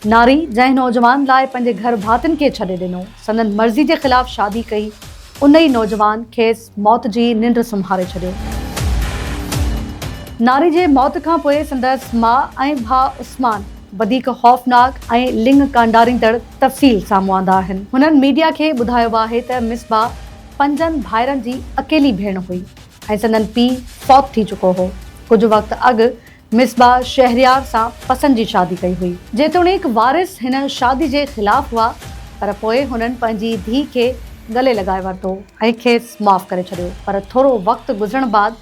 ناري جنهن نوجوان لاء پنهنجي گهر ڀاتين کي ڇڏي ڏنو، سندن مرضي جي خلاف شادي ڪئي، ان ئي نوجوان کيس موت جي ننڊ سمهاري ڇڏيو. ناري جي موت کان پوء سندس ماء ۽ ڀاء عثمان وڌيڪ خوفناڪ ۽ لڱ ڪانڊاريندڙ تفصيل سامهون آندا آهن. هنن ميڊيا کي ٻڌايو آهي ته مصباح پنجن ڀائرن جي اڪيلي ڀيڻ هئي ۽ سندن پيء فوت ٿي چڪو هو. ڪجهه وقت اڳ مصباح شهريار سان پسند جي شادي ڪئي هئي. جيتوڻيڪ وارث هن شادي جي خلاف هئا پر پوء هنن پنهنجي ڌيء کي ڳلي لڳائي ورتو ۽ کيس معاف ڪري ڇڏيو پر ٿورو وقت گذرڻ بعد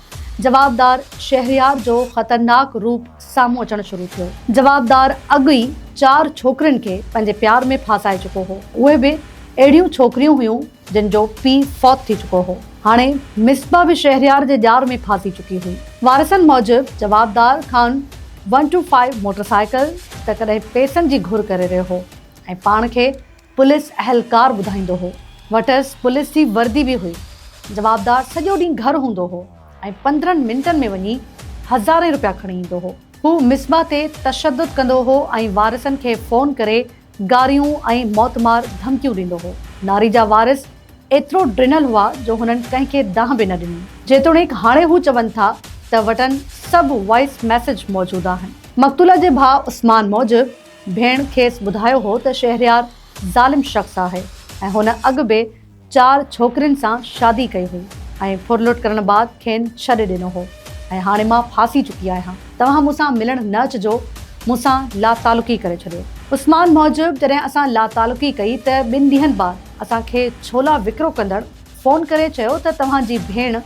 جوابدار شهريار جو خطرناڪ روپ سامهون اچڻ شروع ٿيو. جوابدار اڳ ئي چار ڇوڪرين کي پنهنجي پيار ۾ ڦاسائي چڪو هو. اهي به اهڙيون ڇوڪريون هيون جن جو پيء فوت ٿي چڪو هو. هاڻي مصباح به شهريار جي ڄار ۾ ڦاسي چڪي هئي. وارثن موجب جوابدار کان one two five motor cycle ته ڪڏهن پئسن جي گهر ڪري رهيو هو ۽ پاڻ کي پوليس اهلڪار ٻڌائيندو هو. وٽس پوليس جي وردي به هئي. جوابدار سڄو ڏينهن گهر هوندو هو ۽ 15 منٽن ۾ وڃي هزارين رپيا کڻي ايندو هو. هو مصباح تي تشدد ڪندو هو ۽ وارثن کي فون ڪري گاريون ۽ موتمار ڌمڪيون ڏيندو هو. ناري جا وارث ايترو ڊنل هئا جو هنن ڪنهن کي دانهن به نه ڏني. جيتوڻيڪ هاڻي هو چون ٿا ته وٽن سڀ وائس ميسيج موجود آهن. مقتوله جي ڀاء عثمان موجب ڀيڻ کيس ٻڌايو هو ته شهريار ظالم شخص آهي ۽ هن اڳ به چار ڇوڪرين سان شادي ڪئي هئي ۽ ڦرلٽ ڪرڻ بعد کين ڇڏي ڏنو هو ۽ هاڻي مان ڦاسي چڪي آهيان، توهان مون سان ملڻ نه اچجو، مون سان لاتعلقي ڪري ڇڏيو. عثمان موجب جڏهن اسان لاتعلقي ڪئي ته ٻن ڏينهن بعد اسان کي ڇولا وڪرو ڪندڙ فون ڪري چيو ته توهان جي ڀيڻ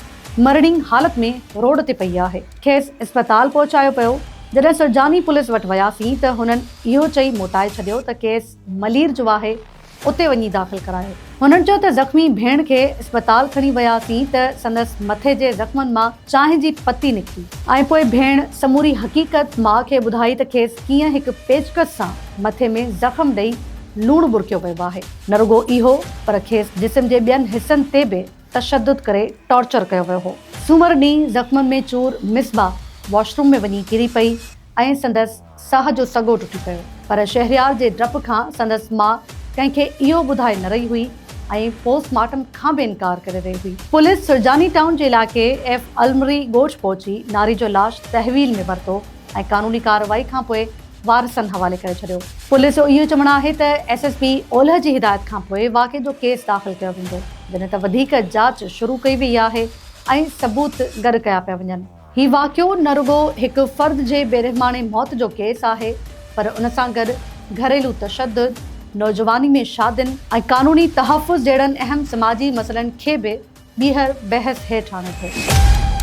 مرڻينگ حالت ۾ روڊ تي پئي آهي، کيس اسپتال پهچايو پيو، جڏهن سرجاني پوليس وٽ وياسين ته هنن اهو چئي موٽائي ڇڏيو ته ڪيس ملير جو آهي، اتي وڃي داخل ڪرايو. هنن چيو ته زخمي ڀيڻ کي اسپتال کڻي وياسين ته سندس مٿي جي زخمن مان چانهه جي پتي نڪتي ۽ پوء ڀيڻ سموري حقيقت ماء کي ٻڌائي ته کيس ڪيئن هڪ پيچڪس سان مٿي ۾ زخم ڏئي لوڻ ٻرڪيو ويو آهي. نه رڳو اهو پر کيس جسم جي ٻين حصن تي به تشدد ڪري ٽارچر ڪيو ويو هو. سومر ڏينهن زخمن ۾ چور مصباح واش روم ۾ وڃي ڪري پئي ۽ سندس ساهه جو سڳو ٽٽي پيو پر شهريار جي ڊپ کان سندس ماء ڪنهن کي اهو ٻڌائي نه رهي هئي ۽ پوسٽ مارٽم کان به انڪار ڪري رهي هئي. پوليس سرجاني ٽائون جي علائقي ايف المري ڳوٺ پهچي ناري جو لاش تحويل ۾ ورتو ۽ قانوني ڪارروائي کانپوء وارثن حوالي ڪري ڇڏيو. پوليس جو اهو چوڻ آهي ته ايس ايس پي اولهه جي هدايت کانپوء واقعي جو ڪيس داخل ڪيو ويندو، جڏهن ته وڌيڪ جاچ شروع ڪئي وئي آهي ۽ ثبوت گڏ ڪيا پيا وڃن. هي واقعو نه رڳو هڪ فرد جي بيرحماڻي موت جو ڪيس آهي پر ان سان گڏ گهريلو تشدد، نوجواني ۾ شادين ۽ قانوني تحفظ جهڙن اهم سماجي مسئلن کي به ٻيهر بحث هيٺ آڻي ٿو.